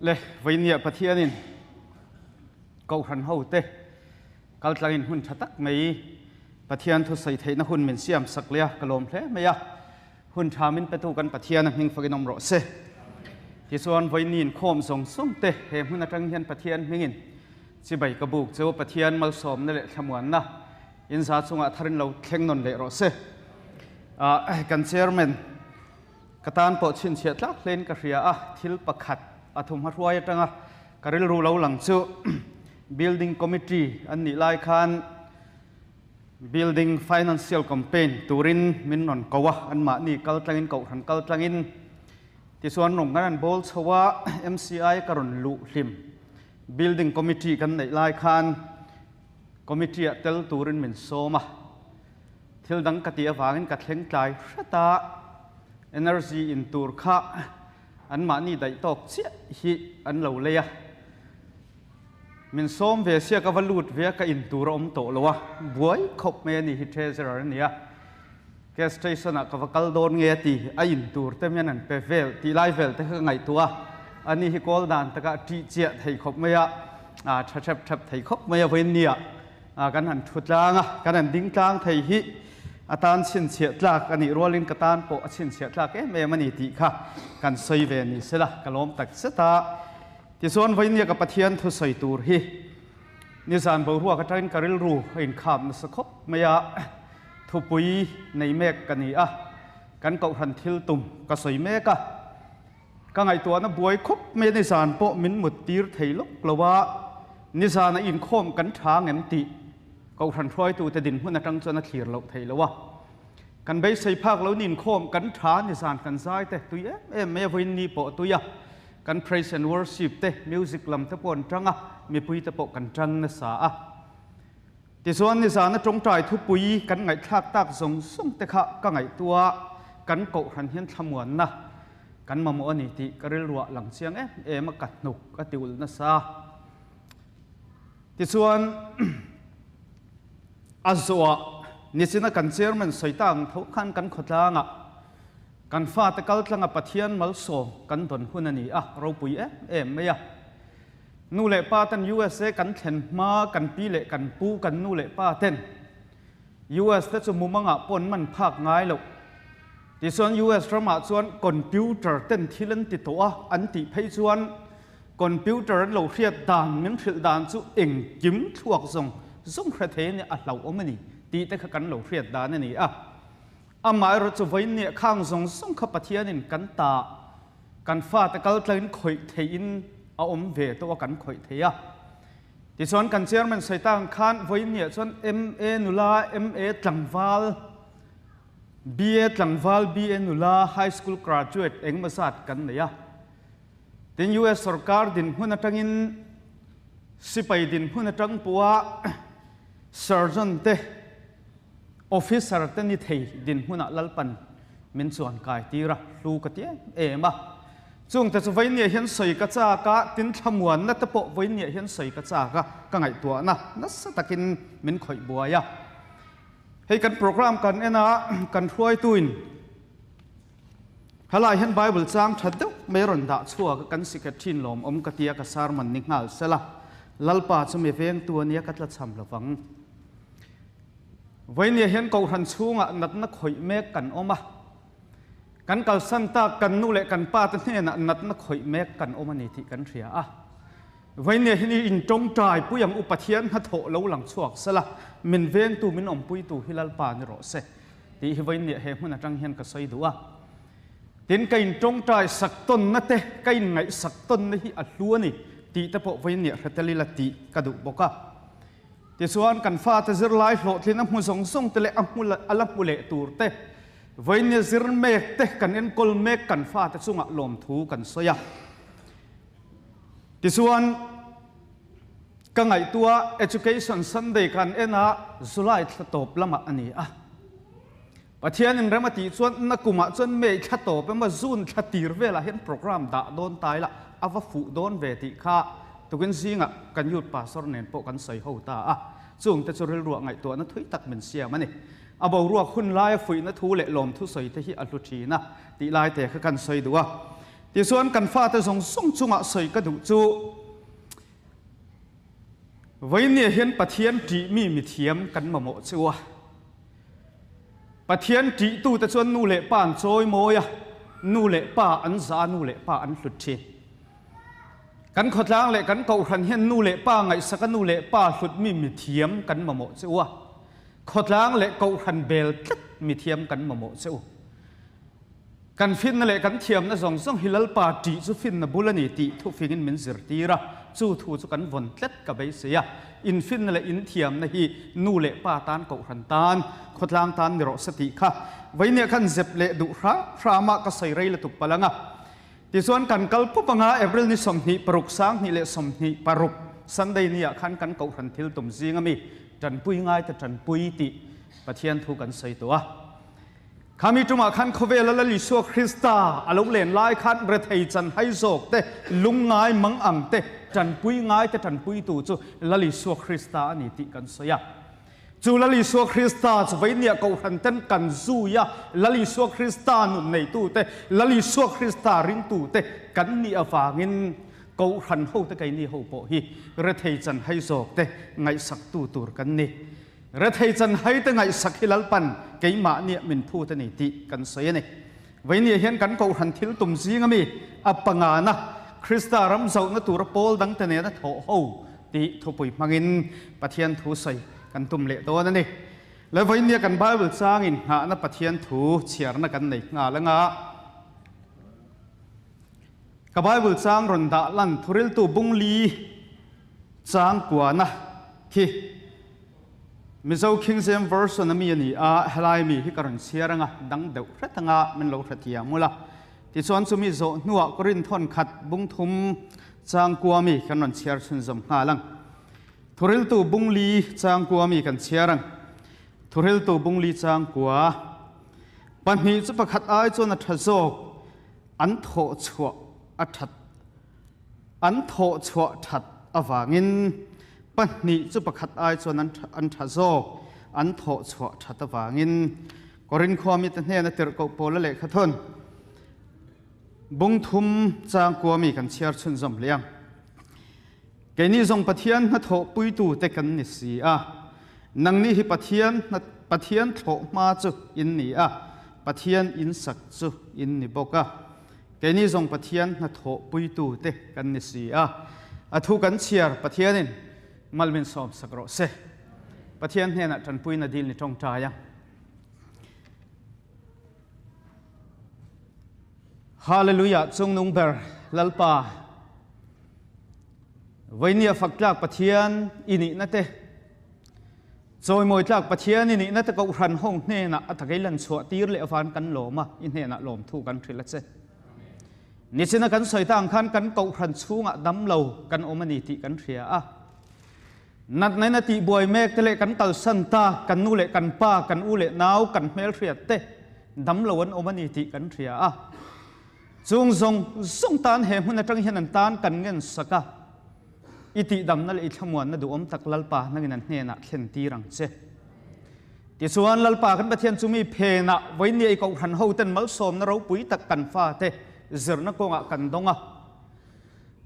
Le Vainia Pathianin Kohhran hote kaltlangin hun tha tak mai Pathian thusawi theihna hun min siam sak leh a, ka lawm hle mai a. Hun tha min petu kan Pathian a hming fakin awm rawh se. Tichuan Vaini inkhawm zawng zawng te he hmun atang hian Pathian hmingin chibai ka buk chu Pathian malsawmna leh thlamuanna inza chungah tharin lo thleng nawn leh rawh se. Kan Chairman Ka tan pawh chhinchhiah tlak hlein ka hria a, thil pakhat a thumhma hruai atanga ka rilru lo lang chu Building Committee an nih lai khan Building Financial Campaign turin min rawn ko a, anmahni kal tlangin kohhran kal tlangin tichuan rawng kan han bawl chho a, MCI ka rawn luh hlim Building Committee kan neih lai khan Committee ah tel turin min sawm a. Thil dang ka tih avangin ka thleng tlai hret a, energy in tur kha anmahni daih tawk chiah hi an lo lei a. Min sawm ve sia ka va lut ve a, ka in tur a awm tawh lo a, buai khawp mai a ni hi treasurer a ni a. Gas station ah ka va kal dawn nge a ti, a in tur te mian an pe vel tih lai vel te kha ka ngaihtuah a, ani hi kawl dan takah ṭih chiah thei khawp mai a, ṭha ṭhep ṭhep thei khawp mai a vawiin nia. Kan han thu tlang a, kan han ding tlang thei hi a tan chhinchhiah tlak a nih rualin ka tan pawh a chhinchhiah tlak em em a ni tih kha kan sawi ve ni sela ka lawm tak zet a. Tichuan vawinia ka Pathian thusawi tur hi nizan boruak atangin ka rilru a inkhap nasa khawp mai a, thupui nei mek ka ni a, kan kohhran thil tum ka sawi mek a. Ka ngaihtuahna buai khawp mai a, nizan pawh min mut tir thei lawk lo a, nizana inkhawm kan tha ngem tih Kohhran hruaitute dinhmun atang chuan a thlir loh thei lo a. Kan beisei phak lo ni inkhawm kan tha nizan kan zai te tui em em mai a, vawiin ni pawh a tui a, kan praise and worship te music lam te pawh an tang a, mipui te pawh kan tang nasa a. Tichuan nizana tawngtai thupui kan ngaihthlak tak zawng zawng te kha ka ngaihtuah kan Kohhran hian thlamuanna Kan mamawh a ni tih ka rilruah lang chiang em em a, ka hnuk a ti ulh nasa. Tichuan, a zawhah nichina kan chairman sawi ta ang tho khan kan khawtlangah kan fate kaltlanga Pathian malsawm kan dawn hun a ni a, ropui em em mai a. Nu leh pa ten USA kan thlen hma kan pi leh kan pu kan nu leh pa ten US te chu mumangah pawn man phak ngai loh. Tichuan US ramah chuan computer ten thil an ti tawh a, an tih phei chuan computer an lo hriat dan min hrilh dan chu engkim thluak zawng zawng hre thei a ni, a hlauhawm a ni tih te kha kan lo hriat dan a ni a. Amaherawh chu vawiin khang zawng zawng kha Pathianin kan ta kan fate kal tlangin khawih theihin a awm ve tawh a, kan khawih thei a. Tichuan kan chairman sawi tak ang khan vawiin niah chuan MA nula, MA tlangval, BA tlangval, BA nula, high school graduate engemaw zat kan nei a. Tin US sorkar dinhmun atangin sipai dinhmun atang pawha surgeon te, officer te ni thei dinhmunah Lalpan min chuan kai tir a, hlu ka ti em em a. Chungte chu vawinia hian sawi ka chak a, tin thlamuanna te pawh vawinia hian sawi ka chak a, ka ngaihtuahna nasa takin min khawih buai a. Hei kan program kan en a, kan hruaituin helai hian Bible chang tha deuh mai rawn dah chhuak a, kan sikhet thin lawmawm ka tia ka sermon ni nghal sela, Lalpa chu mi vengtu ania ka tlachham lovang. Vawinia hian Kohhran chhungah natna khawih mek kan awm a. Kan kalsan tak kan nu leh kan pa te hnenah natna khawih mek kan awm a ni tih kan hria a. Vawinia hi ni in tawngtai pui ang u Pathian hnathawh lo lang chhuak sela, min vengtu min awmpuitu hi Lalpa ni rawh se tih hi vawinia he hmun atang hian ka sawi duh a. Tin ka in tawngtai sak tawnna te ka in ngaihsak tawnna hi a hlu a ni tih te pawh vawinia hre tel ila tih ka duh bawk a. Tichuan, kan fate zirlai hlawhtlin a hmu zawng zawng te leh a hmu a la hmu leh tur te, vawinia zir mek te kan enkawl mek kan fate chungah lawmthu kan sawi a. Tichuan, ka ngaihtuah Education Sunday kan en a, July thla tawp lamah a ni a. Pathianin rem a tih chuan na kumah chuan May thla tawp emaw June thla tir velah hian program dah dawn ta ila a va fuh dawn ve tih kha tukin zingah kan youth pastor nen pawh kan sawi ho ta a, chungte chu rilruah ngaihtuahna thui tak min siam a ni. A boruak hun laia fuihna thu leh lawmthu sawi te hi a hlu thin a tih lai te kha kan sawi duh a. Tichuan kan fate zawng zawng chungah sawi ka duh chu Vawinia hian Pathian ṭihmi mithiam kan mamawh chu a. Pathian ṭihtute chuan nu leh pa an chawi mawi a, nu leh pa an za a, nu leh pa an hlut ṭhin. Kan khawtlang leh kan kohhran hian nu leh pa ngaihsaka nu leh pa hlutmi mithiam kan mamawh che u a, khawtlang leh kohhran bel tlat mithiam kan mamawh che u. Kan finna leh kan thiamna zawng zawng hi Lalpa ṭih chu finna bul a ni tih thufingin min zirtir a, chu thu chu kan vawn tlat ka beisei a. In finna leh in thiamna hi nu leh pa tan kohhran tan, khawtlang tan ni rawh se tih kha Vainia khan zep leh duh hram hram a ka sawi rei lutuk palh ang a. Tichuan kan kal pup anga April ni 26 2026 Sunday ni ah khan kan kohhran thil tum zing ami tanpui ngai te tanpui tih Pathian thu kan sawi tawh a. Khami tumah khan khawvela Lal Isua Krista a lo len lai khan rethei chan hai zawk te, lungngai mang ang te, tanpui ngai te tanpuitu chu Lal Isua Krista a ni tih kan sawi a. Chu Lal Isua Krista chu Veinia Kohhran ten kan zui a, Lal Isua Krista nun neitu te, Lal Isua Krista ringtu te kan nih avangin Kohhran hote keini ho pawh hi rethei chan hai zawk te ngaihsaktu tur kan ni. Rethei chan haite ngaihsak hi Lalpan keimahniah min phut a ni tih kan sawi a ni. Veinia hian kan kohhran thil tum zing ami a pangana Krista ram zohna tura pawl dangte nena thawh ho tih thupui hmangin Pathian thu sawi kan tum leh dawn a ni. Le veinia kan Bible changin nghahna Pathian thu chhiarna kan nei nghal anga ka Bible chang rawn dah lan thuriltu bungli chang kuana khi Mizo King James Version a mi a ni a, helai mi hi ka rawn chhiar anga dang deuh hret anga min lo hrethiam ula. Tichuan chumi zawh hnuah Korinth thawn khat bung thum changkua mi kan rawn chhiar chhunzawm nghal ang. Thuriltu bung li changkua mi kan chhiar ang. Thuriltu bung li changkua pahnih chu pakhat ai chuan a tha zawk an thawh chhuah a that An thawh chhuah that avangin pahnih chu pakhat ai chuan an tha zawk. An thawh chhuah that avangin Korinth khua mite hnena tirhkoh Paula lehkha thawn bung thum changkua mi kan chhiar chhunzawm hle ang. Keini zawng Pathian hnathawh puitute kan ni si a, nangni hi Pathian Pathian thlawh hma chu in ni a, Pathian insak chu in ni bawk a. Keini zawng Pathian hnathawh puitute kan ni si a, a thu kan chhiar Pathianin mal min sawmsak rawh se. Pathian hnenah tanpuina dil ni tawngtai a. Hallelujah Chungnung ber Lalpa Vainia faktlak Pathian i nihna te Chawimawi tlak Pathian i nihna te Kohhran ho hnenah a takei lan chhuah tir leh avan kan lawm a, i hnenah lawmthu kan hrilh a che. Nichina kan sawi ta ang khan kan Kohhran chhungah dam lo kan awm a ni tih kan hria a. Natnain a tihbuai mek te leh kan kalsan ta kan nu leh kan pa, kan u leh nau, kan hmelhriat te dam lo an awm a ni tih kan hria a. Chung zawng zawng tan he hmun atang hian an tan kan ngen sak a. I tihdamna leh i thlamuanna duhawm tak Lalpa nangin an hnenah thlen tir ang che. Tichuan, Lalpa kan Pathian chu mi phenah vawinia i kohhran hoten malsawmna ropui tak kan fate zirna kawngah kan dawng a.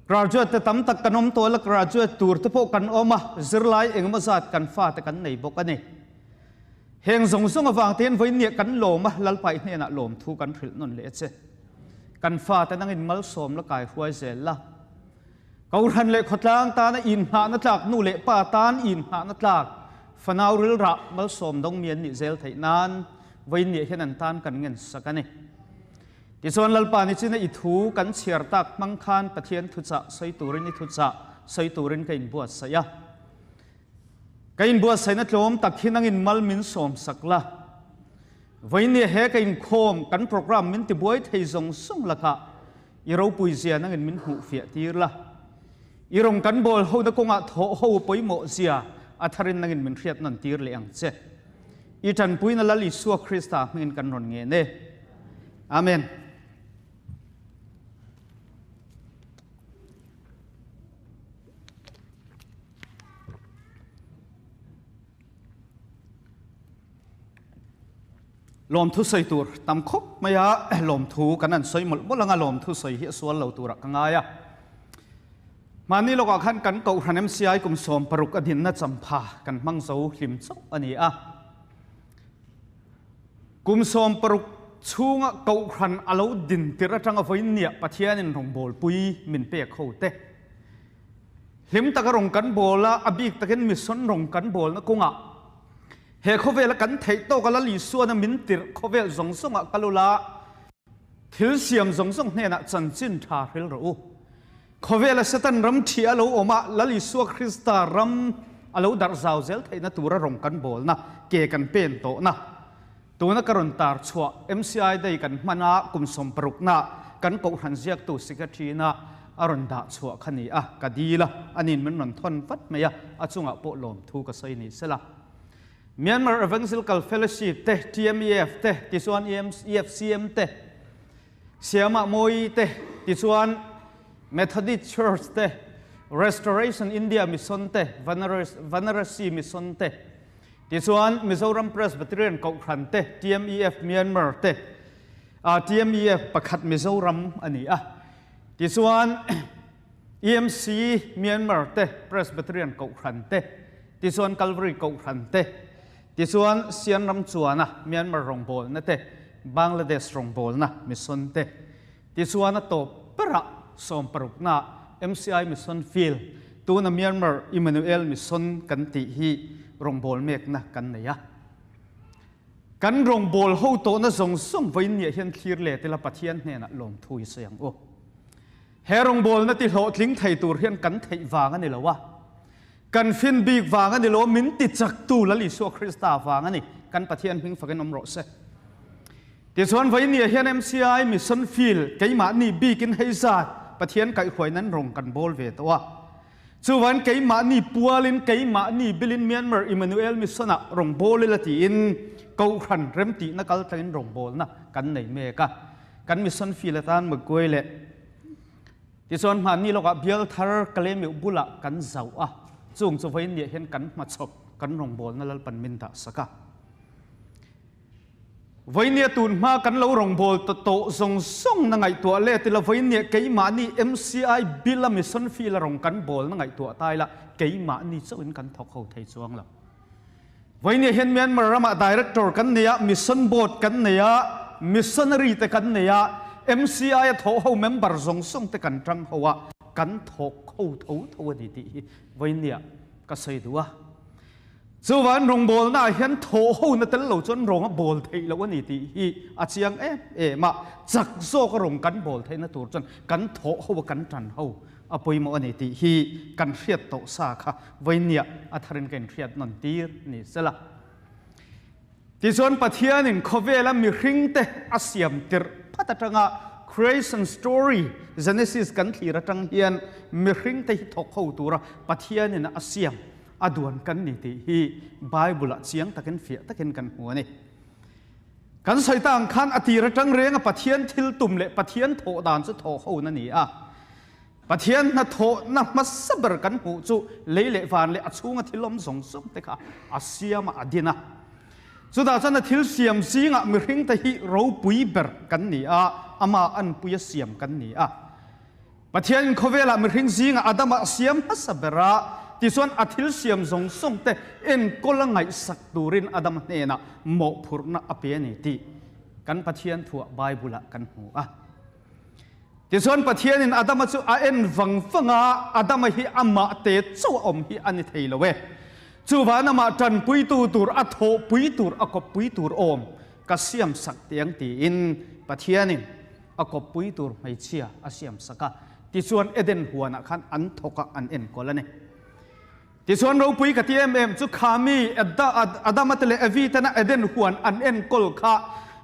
Graduate te tam tak kan awm tawh la, graduate tur te pawh kan awm a, zirlai engemaw zat kan fate kan nei bawk a ni. Heng zawng zawng avang te hian vawinia kan lawm a, Lalpa i hnenah lawmthu kan hrilh nawn leh a che. Kan fate nangin malsawm la kai hruai zel la. Kohhran leh khawtlang tana inhnahna tlak nu leh pa tan inhnahna tlak fanau rilrah malsawm dawng mi an nih zel theih nan vawiinniah hian an tan kan ngen sak a ni. Tichuan Lalpa ni china i thu kan chhiar tak hmang khan Pathian thuchah sawi turin i thuchah sawi turin ka inbuatsaih a. Ka inbuatsaihna tlawm tak hi nangin mal min sawm sak la. Vawiinniah he ka inkhawm kan program min tibuai thei zawng zawng lakah I ropui zia nangin min hmuh fiah tir la. I rawng kan bawl hona kawngah thawh ho pawimawh zia a tharin nangin min hriat nawn tir leh ang che. I tanpuina Lal Isua Krista hmingin kan rawn ngen e. Amen. Lawmthu sawi tur tam khawp mai a, lawmthu kan han sawi mawlh mawlh anga lawmthu sawi hi a sual lo turah ka ngai a. Mahni lawkah khan kan Kohhran MCI kum 60 a dinna champha kan hmang zo hlim chauh a ni a. Kum 60 chhunga Kohhran a lo din tirh atanga vawiinniah Pathianin rawngbawlpui min pek ho te. Hlim taka rawng kan bawl a, a bik takin mission rawng kan bawlna kawngah He khawvela kan theih tawk a Lal Isuana min tirh khawvel zawng zawngah kal ula, thil siam zawng zawng hnenah chanchin tha hril rawh u. Khawvela Satan ram thi a lo awm a, Lal Isua Krista ram a lo darh zau zel theihna tura rawng kan bawlna, ke kan pen tawhna. Tuna ka rawn tar chhuah MCI Day kan hman a, kum 60na kan Kohhran ziaktu Secretary-na a rawn dah chhuah kha ni a, ka dil a, aniin min rawn thawn vat mai a, a chungah pawh lawmthu ka sawi ni sela. Myanmar Evangelical Fellowship te, TMEF te, tichuan EFCM te, Siamah Mawi te, tichuan Methodist Church te, Restoration India Mission te, Vanarasi Mission te, tichuan Mizoram Presbyterian Kohhran te, TMEF Myanmar te, TMEF pakhat Mizoram a ni a, tichuan EMC Myanmar te, Presbyterian Kohhran te, tichuan Calvary Kohhran te, tichuan Sian ram chuana Myanmar rawngbawlna te, Bangladesh rawngbawlna mission te, tichuan a tawp berah 60na MCI Mission Field, tuna Myanmar Emmanuel Mission kan tih hi rawngbawlmekna kan nei a. Kan rawngbâwl ho tawhna zawng zawng vawiinniah hian thlir let ila Pathian hnenah lawmthu i sawi ang u. He rawngbâwlna ti hlawhtling thei tur hian kan theih vang a ni lo a, kan fin bik vang a ni lo, min ti chaktu Lal Isua Krista vang a ni. Kan Pathian hming fakin awm rawh se. Tichuan vawiinniah hian MCI Mission Field keimahni bikin hei zat Pathian kaihhuai nan rawng kan bawl ve tawh a. Chuvan keimahni pualin keimahni bilin Myanmar Emmanuel Mission ah rawngbâwl ila tiin Kohhran remtihna kal tlangin rawngbâwlna kan nei mek a. Kan mission field atan Magway leh tichuan hmanni lawkah bial thar Kalemeuh bulah kan zauh a, chung chu vawiinniah hian kan hmachhawp kan rawngbâwlna Lalpan min dah sak a. Vawinia tun hma kan lo rawngbâwl ta tawh zawng zawng na ngaihtuah let ila, vawinia keimahni MCI bill a mission field a rawng kan bâwl na ngaihtuah ta ila, keimahni chauhin kan thawk ho thei chuang lo. Vawinia hian Myanmar ramah Director kan nei a, Mission Board kan nei a, Missionary te kan nei a, MCI a thawh ho member zawng zawng te kan ṭang ho a, kan thawk ho tho tho a ni tih hi vawinia ka sawi duh a. Chuvan rawngbawlnaah hian thawh hona tel lo chuan rawng a bawl theih loh a ni tih hi a chiang em em a, chak zawka rawng kan bawl theihna tur chuan kan thawh ho a kan tan ho a pawimawh a ni tih hi kan hriat tawh sa kha vawinia a tharin ka inhriat nawn tir ni sela. Tichuan Pathianin khawvela mihringte a siam tirh phat atanga creation story Genesis kan thlir atang hian mihringte hi thawk ho tura Pathianin a siam A duan kan ni tih hi Bible-ah chiang takin fiah takin kan hmu a ni. Kan sawi ta ang khan a tir atang reng a Pathian thil tum leh Pathian thawh dan chu thawh hona a ni a. Pathian hnathawhna hmasa ber kan hmuh chu lei leh van leh a chhunga thil awm zawng zawng te kha a siam a, a din a. Chutah chuan a thil siam zingah mihringte hi ropui ber kan ni a, amah anpuia siam kan ni a. Pathianin khawvelah mihring zingah Adama a siam hmasa ber a, tichuan a thil siam zawng zawng te enkawl a ngaihsak turin Adama hnenah mawhphurhna a pe a ni tih kan Pathian thuah Bible-ah kan hmu a. Tichuan Pathianin Adama chu a en vang vang a, Adama hi amah te chauh a awm hi a ni thei lo e. Chuvan amah tanpuitu tur, a thawhpui tur, a kawppui tur awm ka siamsak tiang tiin Pathianin a kawppui tur hmeichhia a siam sak a, tichuan Eden huanah khan an thawk a, an enkawl a ni. Tichuan ropui ka ti em em chu khami Adama te leh Evi tena Eden huan an enkawl kha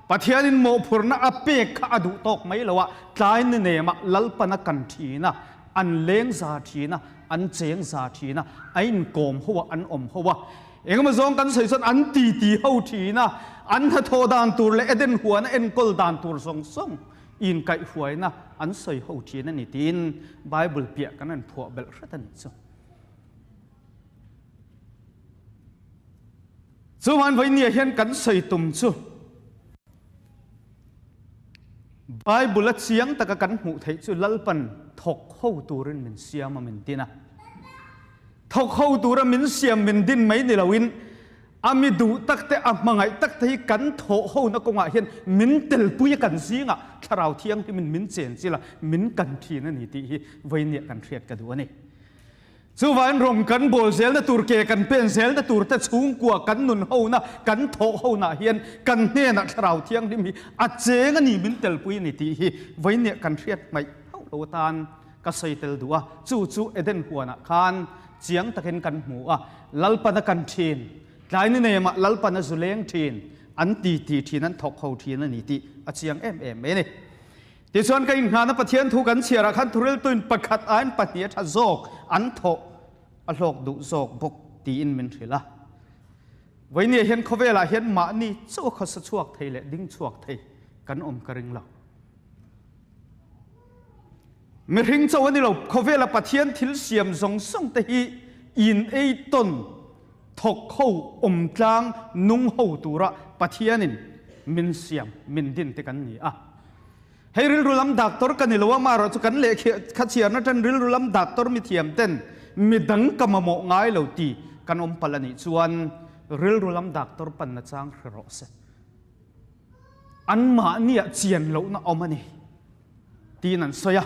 Pathianin mawhphurhna a pek kha a duh tawk mai lo a, tlai ni nemah Lalpan a kan thin a, an leng za thin a, an cheng za thin a, a inkawm ho a, an awm ho a. Engemaw zawng kan sawi chuan an titi ho thin a, an hnathawh dan tur leh Eden huana enkawl dan tur zawng zawng inkaihhruaina an sawi ho thin a ni tiin Bible piah kan rawn phuah belh hret a nih chu. Chuvan vawinia hian kan sawi tum chu. Bible a chiang taka kan hmuh theih chu Lalpan thawk ho turin min siam a min din a. Thawk ho tura min siam min din mai ni loin a mi duh tak te a hmangaih tak te hi kan thawh hona kawngah hian min telpui a kan zingah Thlarau Thianghlimin min chenchilh a, min kan thin a ni tih hi vawinia kan hriat ka duh a ni. Chuvain rawng kan bawl zelna tur ke kan pen zelna tur te chhungkua kan nun hona kan thawh honah hian kan hnenah Thlarau Thianghlim hi a cheng a ni min telpui a ni tih hi vawinia kan hriat hmaih hauh lo atan ka sawi tel duh a, chu chu Eden huanah khan chiang takin kan hmu a, Lalpana kan thin, tlai ni nemah Lalpana zu leng thin, an ti ti thin, an thawk ho thin a ni tih a chiang em em mai a ni. Tichuan ka inngahna Pathian thu kan chhiarah khan thuriltuin pakhat aiin pahnih a tha zawk, an thawh a hlawk duh zawk bawk tiin min hrilh a. Vawinia hian khawvelah hian mahni chauh a khawsa chhuak thei leh ding chhuak thei kan awm ka ring lo. Mihring chauh a ni lo, khawvela Pathian thil siam zawng zawng te hi in ei tawn thawk ho awm tlang nung ho tura Pathianin min siam min din te kan ni a. Hei rilru lam doctor ka ni lo a, amaherawh chu kan lehkha chhiarna tan rilru lam doctor mithiam ten midang ka mamawh ngai lo ti kan awm palh a nih chuan rilru lam doctor panna chang hre rawh se. Anmahniah chian lohna awm a ni tiin an sawi a.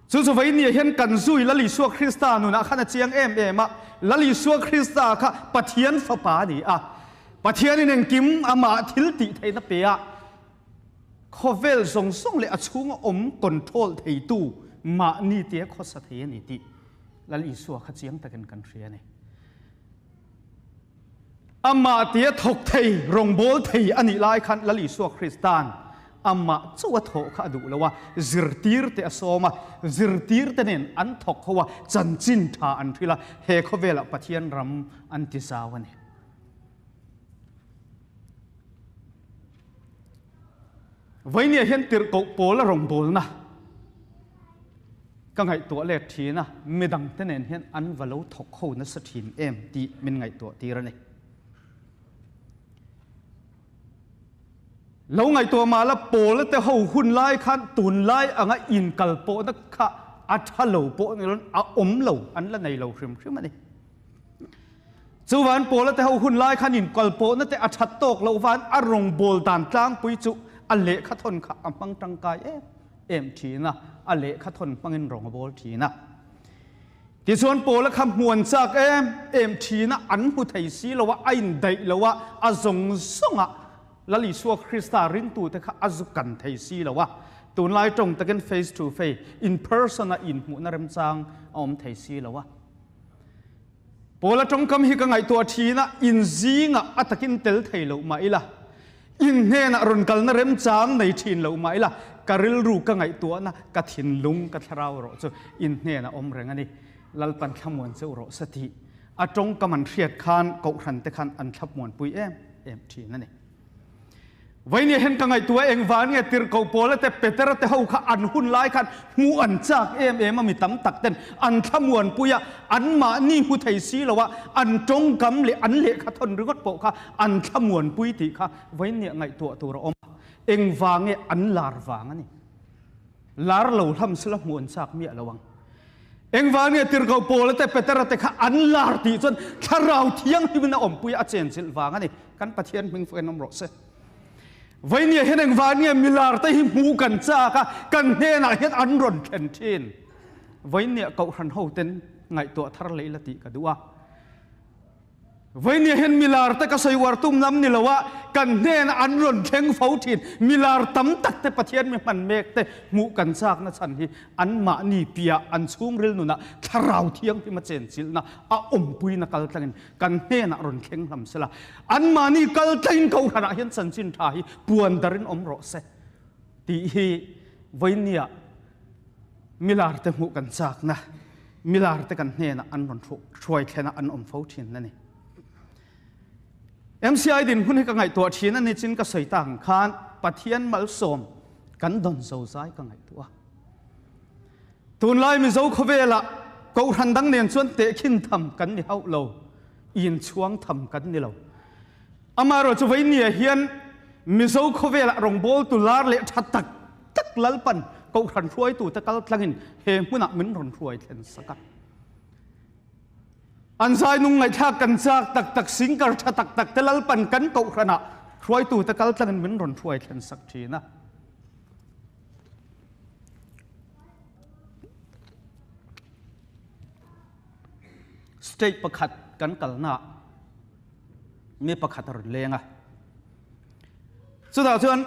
Chu chu vawinia hian kan zui Lal Isua Krista nunah khan a chiang em em a. Lal Isua Krista kha Pathian fapa a ni a. Pathianin engkim amah thil tih theihna pe a, khawvel zawng zawng leh a chhunga awm control theitu mahni tia khawsa thei a ni tih Lal Isua kha chiang takin kan hria a ni. Amah tia thawk thei, rawngbâwl thei a nih lai khan Lal Isua Krista'n amah chauh a thawh kha a duh lo a, zirtîrte a sâwm a, zirtîrte nên an thawk ho a, chanchin ṭha an hrilh a, he khawvêlah Pathian ram an ti zau a ni. Vawinia hian tirhkoh pâwla rawngbâwlna Ka ngaihtuah let thin a, midangte nen hian an va lo thawk ho nasa thin em tih min ngaihtuah tir a ni. Lo ngaihtuah mah la Paula te ho hun lai khan tunlai anga inkalpawhna kha a tha lo pawh ni loin a awm lo, an la nei lo hrim hrim a ni. Chuvan Paula te ho hun lai khan inkalpawhna te a that tawk loh van a rawngbâwl dan tlangpui chu a lehkha thawn kha a hmang tangkai em. em thin a, a lehkha thawn hmangin rawng a bawl thin a. Tichuan Paula kha hmuan chak em em thin a, an hmu thei si lo a, a indaih lo a, a zawng zawng a, Lal Isua Krista ringtute kha a zu kan thei si lo a, tunlai tawng takin face to face, in person a inhmuhna remchang a awm thei si lo a. Paula tawngkam hi ka ngaihtuah thin a, in zingah a takin tel thei loh mah ila, in hnenah rawn kalna remchang nei thin loh mah ila, ka rilru ka ngaihtuahna, ka thinlung, ka thlarau erawh chu in hnenah awm reng a ni. Lalpan thlamuan cheu rawh se tih a tawngkam an hriat khan kohhran te khan an thlamuanpui em em thin a ni. Vawinia hian ka ngaihtuah engvang nge tirhkoh Paula te Petera te ho kha an hun lai khan hmuh an chak em em a mi tam tak ten an thlamuanpui a, anmahni hmu thei si lo a, an tawngkam leh an lehkha thawn ringawt pawh kha an thlamuanpui tih kha vawinia ngaihtuah tur a awm a, engvang nge an lar vang a ni. Lar lo hlam sila hmuh an chak miah lo ang. Engvang nge tirhkoh Paula te Petera te kha an lar tih chuan thlarau thianghlimin a awmpui a chenchilh vang a ni. Kan Pathian hming fak in awm rawh se. Vawinia hian engvang nge milar te hi hmuh kan chak a, kan hnenah hian an rawn thlen thin. Vawinia kohhran ho ten ngaihtuah thar leh ila tih ka duh a. Vawinia hian milar te ka sawi uar tum lam ni lo a, kan hnenah an rawn thleng fo thin. Milar tam tak te Pathian mi hman mek te hmuh kan chakna chhan hi anmahni piah an chhungril nunah thlarau thianghlim a chenchilhna a awmpuina kal tlangin kan hnenah rawn thleng hlam sela, anmahni kal tlangin kohhranah hian chanchin tha hi puan darin awm rawh se tih hi vawinia milar te hmuh kan chakna, milar te kan hnenah an rawn hruai thlena an awm fo thin a ni. MCI dinhmun hi ka ngaihtuah thin a ni chin ka sawi tak ang khan Pathian malsawm kan dawn zozai ka ngaihtuah a. Tunlai Mizo khawvelah Kohhran dang nen chuan tehkhin tham kan ni hauh lo, inchhuang tham kan ni lo. Amaherawhchu Vainia hian Mizo khawvelah rawngbawltu lar leh tha tak. Lalpan Kohhran hruaitute kal tlangin he hmunah min rawn hruai thlen sak a. An zai nung ngaihthlak kan chak tak tak singkar tha tak tak te Lalpan kan Kohhranah hruaitute kal tlangin min rawn hruai thlen sak thin a. State pakhat kan kalnaah mi pakhat a rawn leng a. Chutah chuan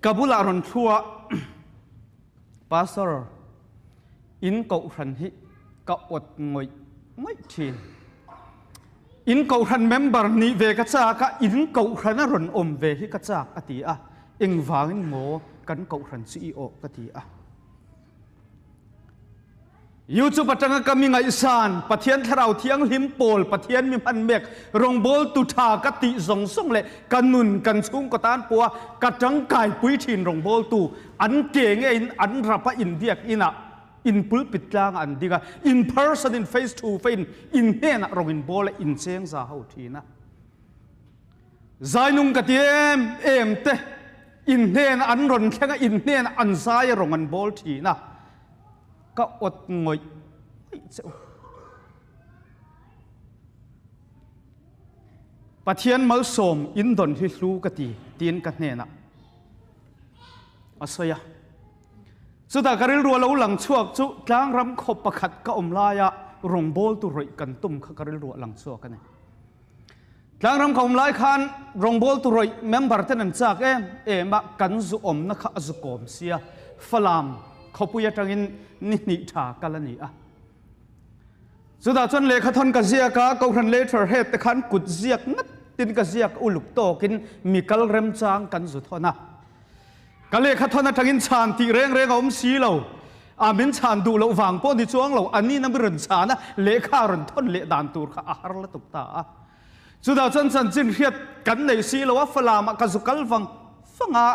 ka bulah rawn thu a, Pastor, in kohhran hi ka awt ngawih ngawih thin. In kohhran member nih ve ka chak a, in kohhran a rawn awm ve hi ka chak a ti a. Engvangin maw kan kohhran chu i awh ka ti a. YouTube atanga ka mi ngaihsan, Pathian Thlarau Thianghlim pawl, Pathian mi hman mek, rawngbawltu tha ka tih zawng zawng leh ka nun kan chhungkaw tan pawha ka tangkai pui thin rawngbawltu an ke nge in an rap a inbiak inah in pulpit tlangah an ding a, in person in face to face in in hnenah rawng in bawl a in cheng za ho thin a. Zainung ka ti em em te in hnenah an rawn thleng a, in hnenah an zai a rawng an bawl thin a. Ka awt ngawih ngawih che u. Pathian malsawm in dawn hi hlu ka ti tiin ka hnenah a sawi a. Chutah ka rilru a lo lang chhuak chu tlangram khaw pakhat ka awm laia rawngbawltu rawih kan tum kha ka rilru a lang chhuak a ni. Tlangram ka awm lai khan rawngbawltu rawih member ten an chak em em a, kan zu awmna kha a zu kawm sia, Falam khawpui atangin ni hnih tha kal a ni a. Chutah chuan lehkha thawn ka ziak a, Kohhran Letter Head te khan kut ziak ngat tin ka ziak uluk tawkin mi kal remchang kan zu thawn a. Ka lehkha thawn atangin chhan tih reng reng a awm si lo. A min chhan duh loh vang pawh ni chuang lo, a nina mi rawn chhan a, lehkha a rawn thawn leh dan tur kha a har la tuk ta a. Chutah chuan chanchin hriat kan nei si lo a, Falamah ka zu kal vang vang a,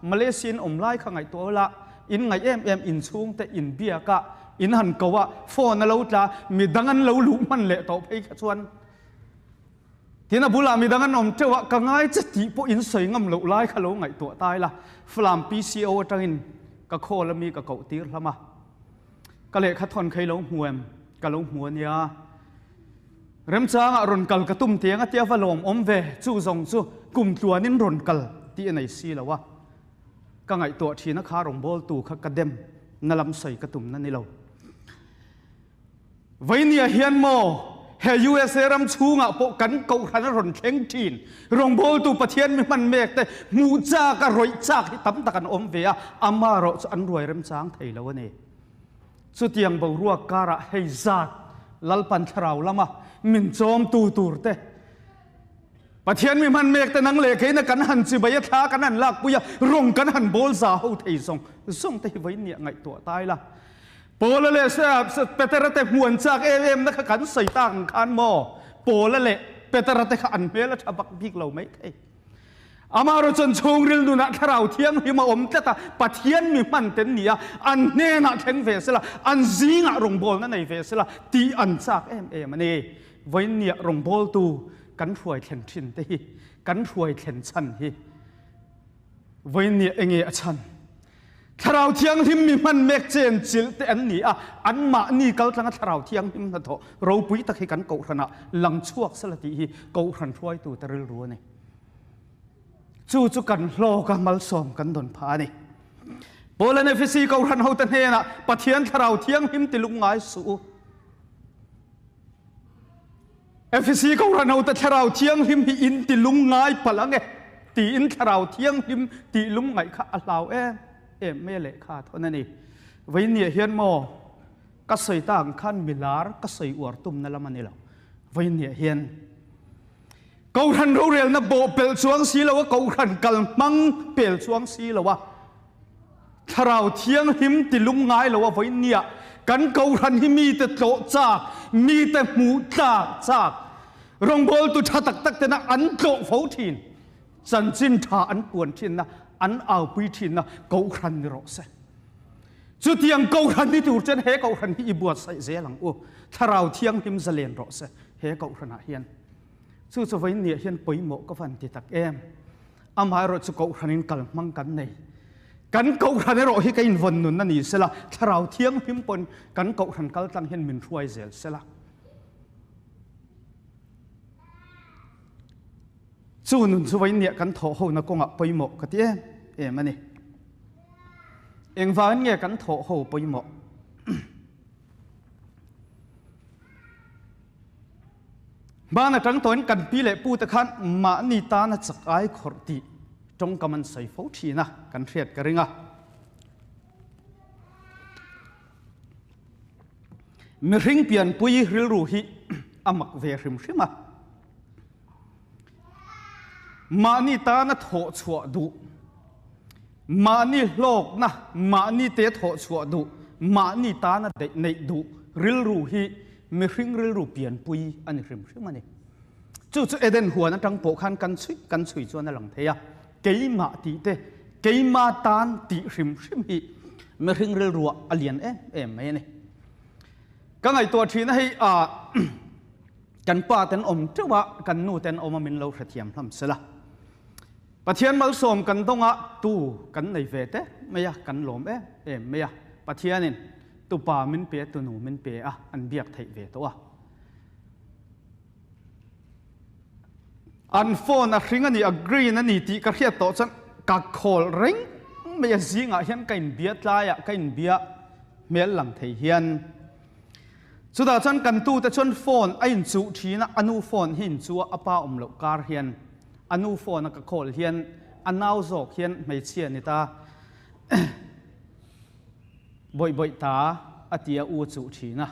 Malaysian awm lai kha ngaihtuah ula, in ngaih em em inchhungte inbiak a, in han ko a, phone a lo tla, midang an lo luh hman leh tawh phei kha chuan Tin a bulah midang an awm teuh a, ka ngai che tih pawh in sawi ngam loh lai kha lo ngaihtuah ta ila, Falam PCO atangin ka call a mi ka koh tir hlam a, ka lehkha thawn kha i lo hmu em? Ka lo hmu a nia. Remchangah rawn kal ka tum tiang a tia va lawm awm ve, chu zawng chu kum tluanin rawn kal tih a nei si lo a, ka ngaihtuah thin a kha rawngbawltu kha ka dem na lam sawi ka tum na ni lo. Vainia hian maw he usa ram chhungah pawh kan kohhran a rawn thleng thin. Rawngbawltu Pathian mi hman mek te hmuh chak a rawih chak hi tam tak an awm ve a, amarawh chu an ruai remchang thei lo a ni. Chutiang boruak karah hei zat Lalpan thlarau lama min chawmtu tur te, Pathian mi hman mek te nang leh keina kan han chibai a thla kan han lakpui a, rawng kan han bawl za ho thei zawng zawng te hi Vainia ngaihtuah ta ila. Paula leh Petera te hmu an chak em em na kha kan sawi tak ang khan maw? Paula leh Petera te kha an hmel a tha bak bik lo mai thei. Amaherawh chuan chhungril nunah Thlarau Thianghlim a awm tlat a, Pathian mi hman ten ni a, an hnenah thleng ve sela, an zingah rawngbawlna nei ve sela tih an chak em em a ni. Vawiinniah rawngbawltu kan hruai thlen thin te hi, kan hruai thlen chhan hi vawiinniah enge a chhan? Thlarau Thianghlim mi hman mek chen chilh te an ni a, anmahni kaltlanga Thlarau Thianghlim hnathawh ropui tak hi kan Kohhranah lang chhuak sela tih hi Kohhran hruaitute rilru a ni. Chu chu kan hlawka malsawm kan dawn phah a ni. Paul-a'n Efesi Kohhran hote hnenah Pathian Thlarau Thianghlim ti lungngai suh u. Efesi Kohhran hote Thlarau Thianghlim hi in ti lungngai palh ang e tiin Thlarau Thianghlim tih lungngaih kha a hlau em em mai a lehkha thawn a ni. Vawiinniah hian maw ka sawi ta ang khan milar ka sawi uar tumna lam a ni lo. Vawiinniah hian Kohhran rorelna bawh pelh chuang si lo a, Kohhran kal hmang pel chuang si lo a, Thlarau Thianghlim ti lungngai lo a vawiinniah kan Kohhran hi mite tlawh chak, mite hmuh tlak chak, rawngbawltu tha tak tak tena an tlawh fo thin, chanchin tha an puan thinna, an aupui thinna Kohhran ni rawh se. Chutiang Kohhran ni tur chuan he Kohhran hi i buatsaih zel ang u. Thlarau Thianghlim zalen rawh se he Kohhranah hian. Chu chu vawiinniah hian pawimawh ka van ti tak em. Amaherawh chu Kohhranin kal hmang kan nei. Kan kohhran erawh hi ka invawn nun a ni sela, Thlarau Thianghlim pawn kan kohhran kaltlang hian min hruai zel sela. Chu nun chu vawiin kan thawh hona kawngah pawimawh ka ti em em a ni. Engvangin nge kan thawh ho pawimawh? Hmaan atang tawhin kan pi leh pu te khan mahni tana chak ai khawrh tih tawngkam an sawi fo thin a, kan hriat ka ring a. Mihring pianpui rilru hi a mak ve hrim hrim a. Mahni tana thawh chhuah duh, mahni hlawkna, mahni te thawh chhuah duh, mahni tana neih duh rilru hi mihring rilru pianpui a ni hrim hrim a ni. Chu chu Eden huan atang pawh khan kan chhui kan chhui chuan a lang thei a, keimah tih te, keima tan tih hrim hrim hi mihring rilruah a lian em em mai a ni. Ka ngaihtuah thin a hei ah Kan pa ten awm teuh a, kan nu ten awm a min lo hrethiam hlawm sela. Pathian malsawm kan dawng a, tu kan nei ve te mai a, kan lawm em em mai a. Pathianin tu pa min pe, tu nu min pe a, an biak theih ve tawh a. An phone a hring a ni, a green a ni tih ka hriat tawh chuan ka khawl reng mai a, zingah hian ka inbia tlaiah ka inbia hmel lang thei hian. Chutah chuan kan tute chuan phone a inchuh thin a, a nu phone hi inchuh a, a pa awm loh kar hian a nu phone a ka call hian a nau zawk hian hmeichhia ni ta bawih bawih ta a ti a u chuh thin a.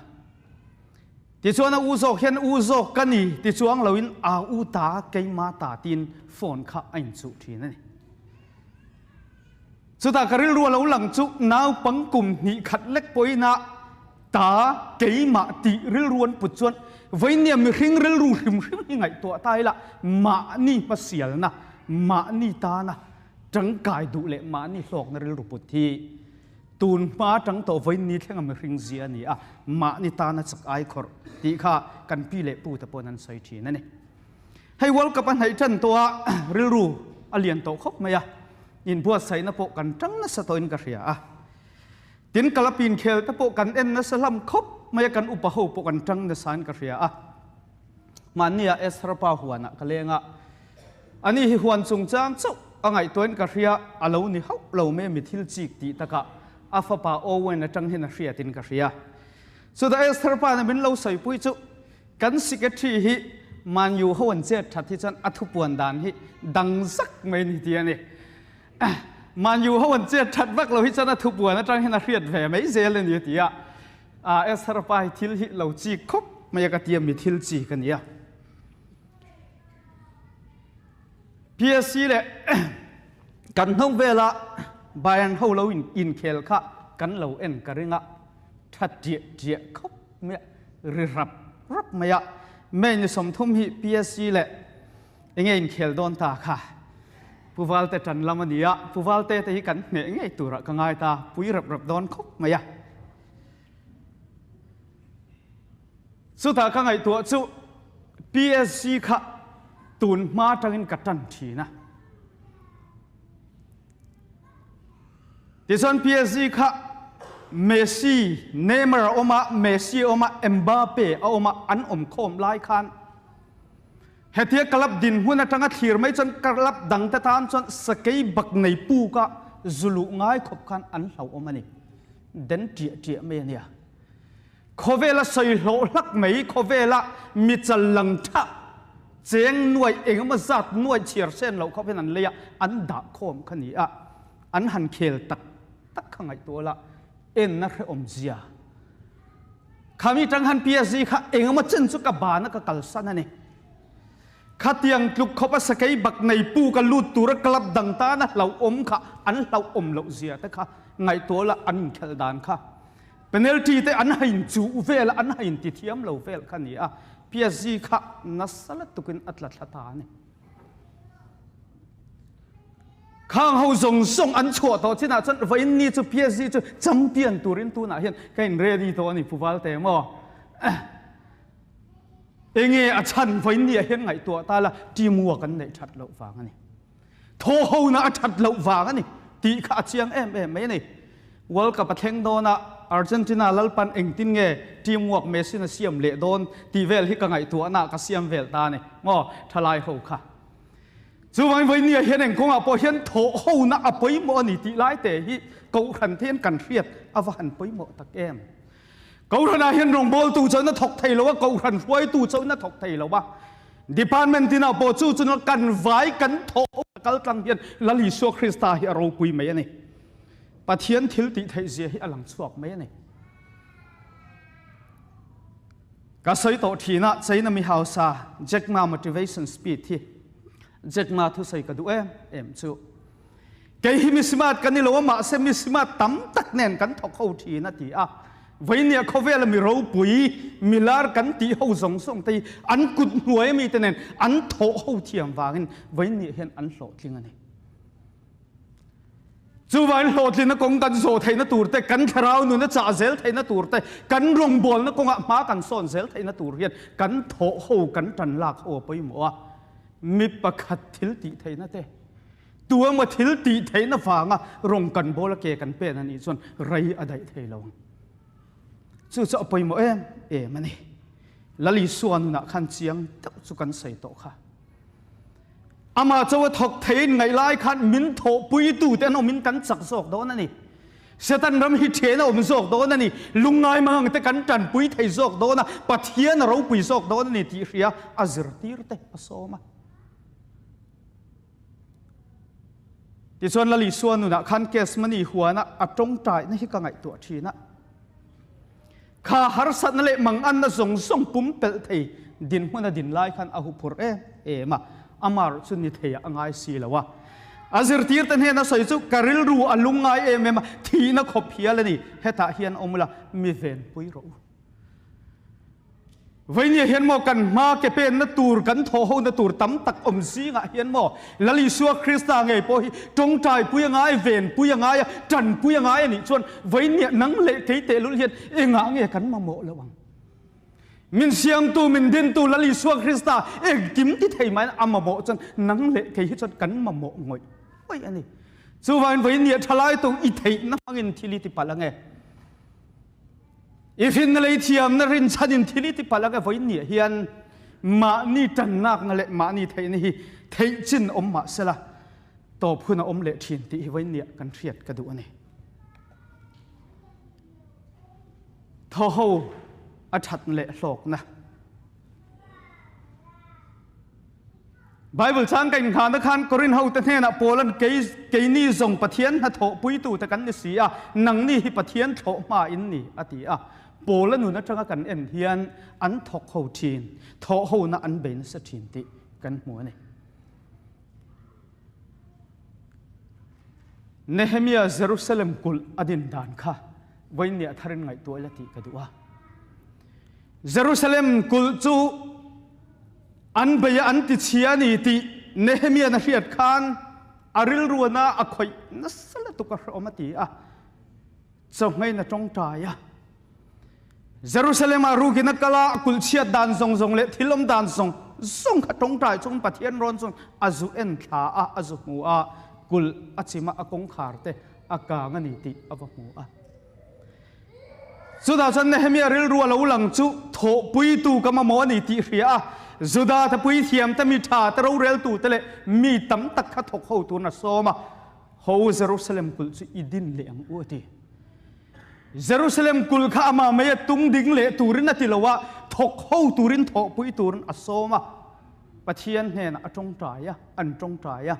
Tichuan a u zawk hian u zawk ka ni ti chuang loin a u ta keima ta tiin phone kha a inchuh thin a ni. Chutah ka rilru a lo lang chu naupang kum hnih khat lek pawhin a ta keimah tih rilru an put chuan vawinia mihring rilru hrim hrim hi ngaihtuah ta ila mahni hmasialna, mahni tana tangkai duh leh mahni hlawkna rilru put hi tun hma atang tawh vawiin ni thlenga mihring zia a ni a, mahni tana chak ai khawrh tih kha kan pi leh pu te pawhin an sawi thin a ni. Hei World Cup a hnaih tan tawh a, rilru a lian tawh khawp mai a, inbuatsaihna pawh kan tang nasa tawhin ka hria a. Tin club inkhel te pawh kan en nasa hlam khawp mai a, kan upa ho pawh kan tang nasain ka hria a. Mahnia Esther pa huanah ka leng a, ani hi huan chungchang chauh a ngaihtuahin ka hria, a lo ni hauh lo mai a mi thil chik tih takah a fapa Owen atang hian a hriatin ka hria. Chutah Esther pa nen min lo sawipui chu Kan secretary hi Man U ho an chet that hi chuan a thupuan dan hi dang zak mai ni ti a ni. Man U ho an chet that vak lo hi chuan a thupuan atang hian a hriat ve mai zel a ni a ti a. Esther pa hi thil hi lo chik khawp mai a ka ti a, mi thil chik a ni a. PSC leh kan hnung vela Bayern ho lo inkhel kha kan lo en ka ring a, tha tiah tiah khawp mai a, ri rap rap mai a. May ni 30 hi PSC leh enge inkhel dawn ta kha Pu Valte tan lam a ni a, Pu Valte te hi kan hneh ngei turah ka ngai ta, pui rap rap dawn khawp mai a. Chutah ka ngaihtuah chu PSG kha tun hma atangin ka tan thin a. Tichuan PSG kha Messi, Neymar a awm a, Messi a awm a, Mbappe a awm a, an awm khawm lai khan hetia club dinhmun atanga thlir mai chuan club dangte tan chuan sakei bak nei puka zuluh ngai khawp khan an hlauhawm a ni. Den ṭiah ṭiah mai a nia. Khawvela sawi hlawh hlak mai, khawvela mi chal lang tha cheng nuai engemaw zat nuai chhiar sen loh khawp hian an lei a, an dah khawm kha ni a, an han khel tak tak kha ngaihtuah la, enna hrehawm zia. Khami tang han PSG kha engemaw chen chu ka bana ka kalsan a ni. Khatiang tluk khawp a sakei bak nei pu ka lut tura club dang tana hlauhawm kha an hlauhawm loh zia te kha ngaihtuah la, an inkhelh dan kha. Penalty te an hain chuh vel a, an hain ti thiam lo vel kha ni a, PSG kha nasa lutukin a tla thla ta a ni. Khang ho zawng zawng an chhuah tawh chinah chuan vawiin ni chu PSG chu champion turin tunah hian ka in ready tawh a ni Pu Valte maw? Enge a chhan vawiin ni ah hian ngaihtuah ta la teamwork an neih that loh vang a ni. Thaw hona a that loh vang a ni. tih kha a chiang em em mai a ni. World Cup a thleng dawn a, Argentina lalpan engtin nge team work Messi-in a siam leh dawn tih vel hi ka ngaihtuahna ah ka siam vel ta a ni maw thalai ho kha. Chuvangin vawinia hian eng kawngah pawh hian thawh hona a pawimawh a ni tih lai te hi Kohhran te hian kan hriat a va han pawimawh tak em. Kohhranah hian rawngbawltu chuan a thawk thei lo a, Kohhran hruaitu chuan a thawk thei lo a. Department tinah pawh chu chuan kan vai kan thawh hona kal tlang hian Lal Isua Krista hi a ropui mai a ni. Pathian thil tih theih zia hi a lang chhuak mai a ni. Ka sawi tawh thin a, China mi hausa Jack Ma motivation speed hi Jack Ma thusawi ka duh em em chu. Kei hi mi smart ka ni lo a, mahse mi smart tam tak nen kan thawk ho thin a ti a. Veinia khawvela mi ropui, mi lar kan tih ho zawng zawng te hi an kut hnuai ami te nen an thawh ho thiam vangin veinia hian an hlawhtling a ni. Chuvangin hlawhtlinna kawng kan zawh theihna tur te, kan thlarau nuna chah zel theihna tur te, kan rawngbawlna kawngah hma kan sawn zel theihna tur hian kan thawh ho, kan tan lak ho a pawimawh a. Mi pakhat thil tih theihna te, tu emaw thil tih theihna vanga rawng kan bawl a ke kan pen a nih chuan rei a daih thei lo ang. Chu chu a pawimawh em em a ni. Lal Isua nunah khan chiang deuh chu kan sawi tawh kha. Amah chaw a thawk theiin ngaih lai khan min thawhpuitute an awmin kan chak zawk dawn a ni. Satan ram hi then a awm zawk dawn a ni. Lungngai mangangte kan tanpui thei zawk dawn a, Pathian a ropui zawk dawn a ni tih hria a zirtirte a sawm a. Tichuan Lal Isua nunah khan Kesmani huana a tawngtaina hi ka ngaihtuah thin a. Kha harsatna leh manganna zawng zawng pumpelh thei dinhmun a din lai khan a huphurh em em a, amah chu ni theiah a ngai si lo a. A zirtirte hnena sawi chu ka rilru a lungngai em em a, thihna khawp hial a ni, hetah hian awm ula mi venpui rawh u. Vainia hian maw kan hma ke penna tur kan thawh hona tur tam tak awm zingah hian maw Lal Isua Krista ngei pawh hi tawngtaipui a ngai, venpui a ngai a, tanpui a ngai a nih chuan vainia nang leh kei tehlul hian engah nge kan mamawh loh ang? Min siamtu, min dintu Lal Isua Krista engkim ti thei maiin a mamawh chuan nang leh kei hi chuan kan mamawh ngawih ngawih a ni. Chuvangin vainia thalai tu i theihna hmangin thil i ti palh ange. I hrinna lei thiamna rinchhan in thil i ti palh ange vawiin niah hian mahni ṭannakna leh mahni theihna hi theih chin awm mah sela tawp hun a awm leh ṭhin tih hi vawiin niah kan hriat ka duh a ni. Thaw ho a ṭhat leh hlawkna. Bible chang ka inghahna khan Korin hote hnenah Paulan kei keini zawng Pathian hnathawhpuitute kan ni si a, nangni hi Pathian thlawh hma in ni a ti a. Paula nun atanga kan en hian an thawk ho thin, thawh hona an bei nasa thin tih kan hmu a ni. Nehemia Jerusalem kulh a din dan kha vawiin tharin ngaihtuah ila tih ka duh a. Jerusalem kulh chu An bei a an ti chhia a ni tih Nehemiah a hriat khan a rilruana a khawih nasa lutuk a hrehawm a ti a, chawhmeiin a tawngtai a. Jerusalem-ah rukin a kal a, a kulh chhiat dan zawng zawng leh thil awm dan zawng zawng kha tawngtai chungin Pathian rawn chuan a zu en thla a, a zu hmu a, kulh a chim a, a kawngkhar te a kang a ni tih a va hmu a. Chutah chuan Nehemia rilru a lo lang chu thawhpuitu ka mamawh a ni tih hria a, Juda te puithiam te, mi tha te, roreltu te leh mi tam tak kha thawk ho turin a sawm a, Ho Jerusalem kulh chu i din leh ang u a ti. Jerusalem kulh kha amah mai a tung ding leh turin a ti lo a, thawk ho turin thawhpui turin a sawm a. Pathian hnenah a tawngtai a, an tawngtai a.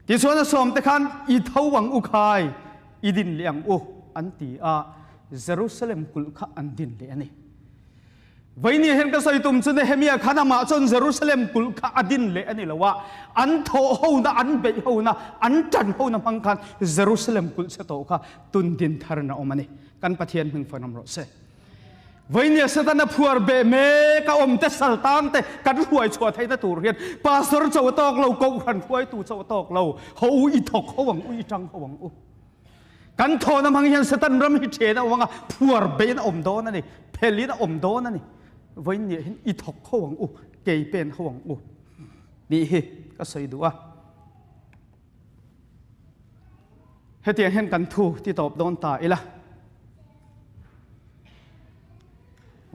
Tichuan a sawmte khan i tho ang u khai, i din leh ang u an ti a, Jerusalem kulh kha an din leh a ni. Vawinia hian ka sawi tum chu Nehemia khan amah chuan Jerusalem kulh kha a din leh a ni lo a, an thawh hona, an beih hona, an tan hona hmang khan Jerusalem kulh chhe tawh kha tun din tharin a awm a ni. Kan Pathian hming fanawm rawh se. Vainia Setana phuar beh mek a awm te sal tang te kan hruai chhuah theihna tur hian pastor cho a tawk lo, kohhran hruaitu cho a tawk lo, ho u i thawk ho ang u, i tang ho ang u. Kan thawhna hmang hian Satan ram hi then a awm anga phuar behin a awm dawn a ni, phelin a awm dawn a ni. Vainia hian i thawk ho ang u, kei pen ho ang u tih hi ka sawi duh a. Hetiang hian kan thu ti tawp dawn ta ila.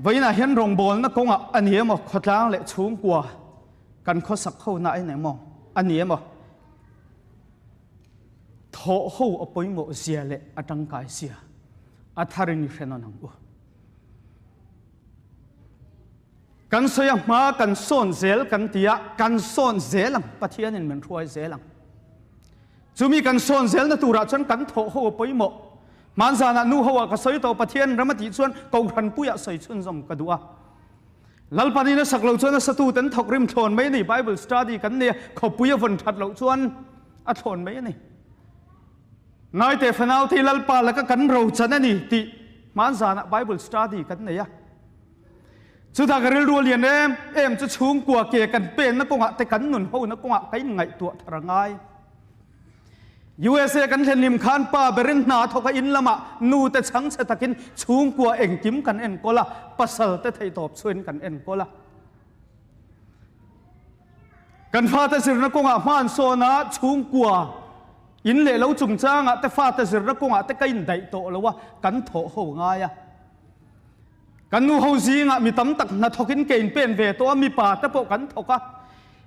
Vawiinah hian rawngbawlna kawngah a ni emaw, khawtlang leh chhungkua kan khawsak hona a ni emaw, a ni emaw, thawh ho a pawimawh zia leh a tangkai zia a tharin i hre nawn ang u. Kan sawi a hma kan sawn zel kan ti a, kan sawn zel ang, Pathianin min hruai zel ang. Chumi kan sawn zelna turah chuan kan thawh ho a pawimawh. Hmanzanah nu ho ah ka sawi tawh Pathian ram a tih chuan Kohhran puiah sawi chhunzawm ka duh a. Lalpanin a sak lo chuan a satu ten thawk rim thlawn mai a ni. Bible study kan nei a, khawpui a vawn that loh chuan a thlawn mai a ni. Ngaite fanau te hi Lalpa laka kan rochan a ni tih hmanzanah Bible study kan nei a. Chutah ka rilru a lian em em chu chhungkua ke kan penna kawngah te kan nun hona kawngah ka inngaihtuah thar a ngai. USA kan thlen hlim khan pa berin hna thawk a in lamah nu te chhangchhe takin chhungkua engkim kan enkawl a, pasal te theihtawp chhuin kan enkawl a. Kan fate zirna kawngah hma an sawn a, chhungkua in leh lo chungchangah te fate zirna kawngah te ka indaih tawh lo a, kan thawh ho ngai a. Kan nu ho zingah mi tam tak hna thawkin ke in pen ve tawh a, mipa te pawh kan thawk a.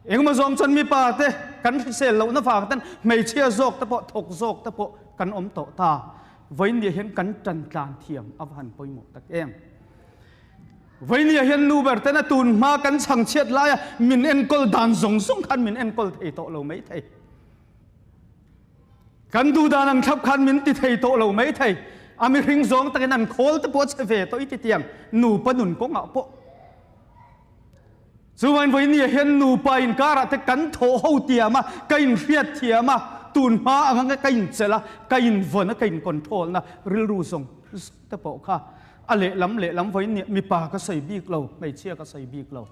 Engemaw zawng chuan mipa te kan hrisel lohna vang ten hmeichhia zawk te pawh thawk zawk te pawh kan awm tawh ta. Vawinia hian kan tan tlan thiam a va han pawimawh tak em. Vawinia hian nu ber ten a tun hma kan chhangchhiat laia min enkawl dan zawng zawng khan min enkawl thei tawh lo mai thei. Kan duh dan ang thlap khan min ti thei tawh lo mai thei. A mihring zawng takin an khawl te pawh a che ve tawh i ti tiang nupa nun kawngah pawh. Chuvain vawinia hian nupa inkarah te kan thawh ho tiam a, ka inhriat thiam a, tun hma ang anga ka inchelh a, ka invawn a, ka incontrol na rilru zawng zawng te pawh kha a lehlam lehlam vawinia mipa ka sawi bik lo, hmeichhia ka sawi bik lo.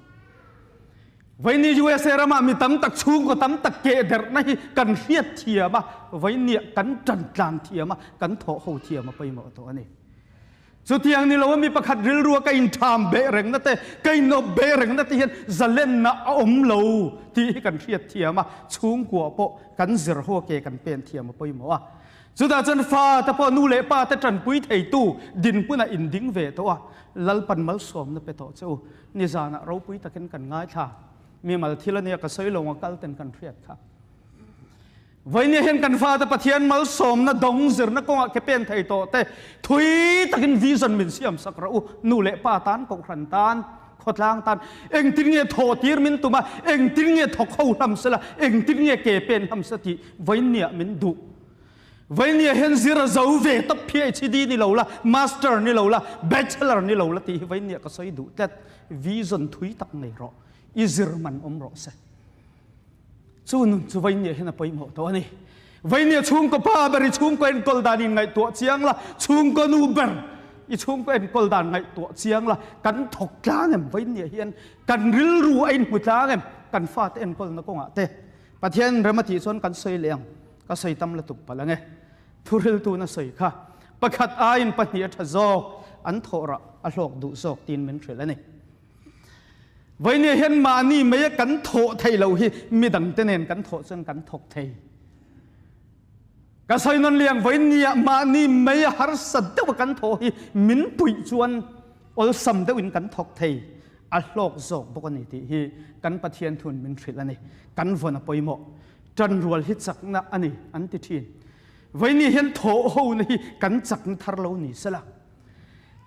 Vawinia USA ramah mi tam tak chhungkaw tam tak keh derhna hi kan hriat thiam a, vawinia kan tan tlan thiam a, kan thawh ho thiam a pawimawh tawh a ni. Chutiang ni lo a mi pakhat rilrua ka intham beh rengna te, ka inawp beh rengna te hian zalenna a awm lo tih hi kan hriat thiam a, chhungkua pawh kan zir ho ke kan pen thiam a pawimawh a. Chutah chuan fa te pawh nu leh pa te tanpui theitu dinhmunah inding ve tawh a, Lalpan malsawmna pe tawh che u. Nizanah ropui takin kan ngaithla. Mimal thil a nia ka sawi lo ang kal ten kan hriat kha. Vawinia hian kan fate Pathian malsawmna dawng zirna kawngah ke pen thei tawh te thui takin vision min siam sak rawh u. Nu leh pa tan, kohhran tan, khawtlang tan engtin nge thawh tir min tum a, engtin nge thawk ho hlam sela, engtin nge ke pen hlam sela tih vawinia min duh. Vawinia hian zir a zo ve tawp PhD ni lo la, Master ni lo la, Bachelor ni lo la tih hi vawinia ka sawi duh tlat. Vision thui tak nei rawh. I zir man awm rawh se. Chu nun chu Vainia hian a pawimawh tawh a ni. Vainia chhungkaw pa ber i chhungkaw enkawl dan in ngaihtuah chiang la, chhungkaw nu ber i chhungkaw enkawl dan ngaihtuah chiang la, kan thawk tlang em Vainia hian kan rilru a inhmu tlang em kan fate enkawlna kawngah te. Pathian rem a tih chuan kan sawi leh ang, ka sawi tam lutuk palh ang e. Thuriltuna sawi kha pakhat aiin pahnih a tha zawk, an thawh rah a hlawk duh zawk tiin min hrilh a ni. Vawinia hian mahni mai a kan thawh thei lo hi midangte nen kan thawh chuan kan thawk thei. Ka sawi nawn liang vawinia mahni mai a harsa deuh a kan thawh hi min puih chuan awlsam deuhin kan thawk thei. A hlawk zawk bawk a ni tih hi kan Pathian thun min hrilh a ni. Kan vawn a pawimawh. Ṭanrual hi chakna a ni an ti ṭhin. Vawinia hian thawh hona hi kan chakna thar lo ni sela.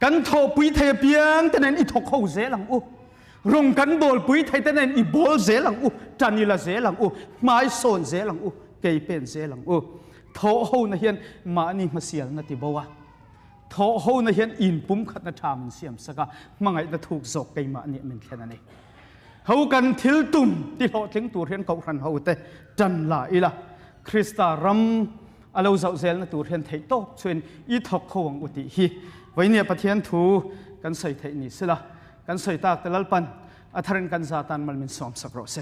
Kan thawhpui thei apiang te nen i thawk ho zel ang u. Rawng kan bawlpui thei te nen i bawl zel ang u, tan i la zel ang u, hmai sawn zel ang u, kei pen zel ang u. Thawh hona hian mahni hmasialna ti bo a, thawh hona hian inpumkhatna tha min siam sak a, hmangaihna thuk zawk keimahni min thlen a ni. Ho kan thil tum ti hlawhtling tur hian Kohhran hote tan la ila, Krista ram A lo zauh zelna tur hian theih tawk chuin i thawk kho ang u tih hi Vainia Pathian thu kan sawi theih ni sela, kan sawi tak te Lalpan a tharin kan za tan mal min sawm sak rawh se.